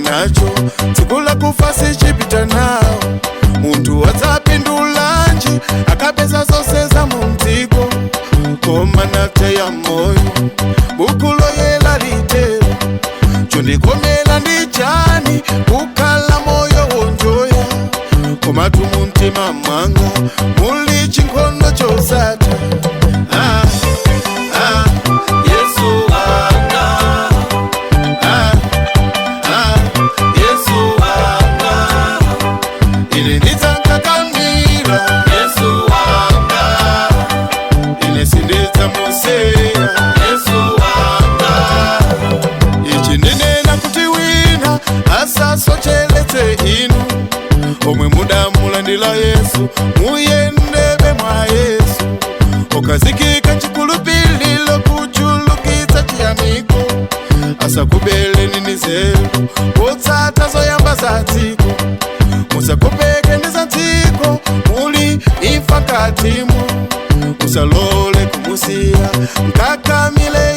Nacho tsiku lakufa sichipita nawo. Munthu adzapindulanji akapeza zonse za mumdziko, koma nataya moyo? Buku loyela litero. Chondikomela ndi chani kukhala moyo wonjoya, komatu mumtima mwanga muli chinkhondo chosatha? Ah, ah, Yesu wanga. Ah, ah, Yesu wanga. Ine ndidzankhakamira Yesu wanga. Ine sindidzamusiya Yesu wanga. Ichi ndinena kuti wina asasocheletse inu omwe mudamulandira Yesu. Muyendebe mwa Yesu, ukazikika chikulupililo, kuchulukitsa chiyamiko. Asakubeleni ni zelu potsata zoyamba za dziko. Musakopeke ndi za dziko, muli imfa mkatimo. Musalole kumusiya, nkakamile.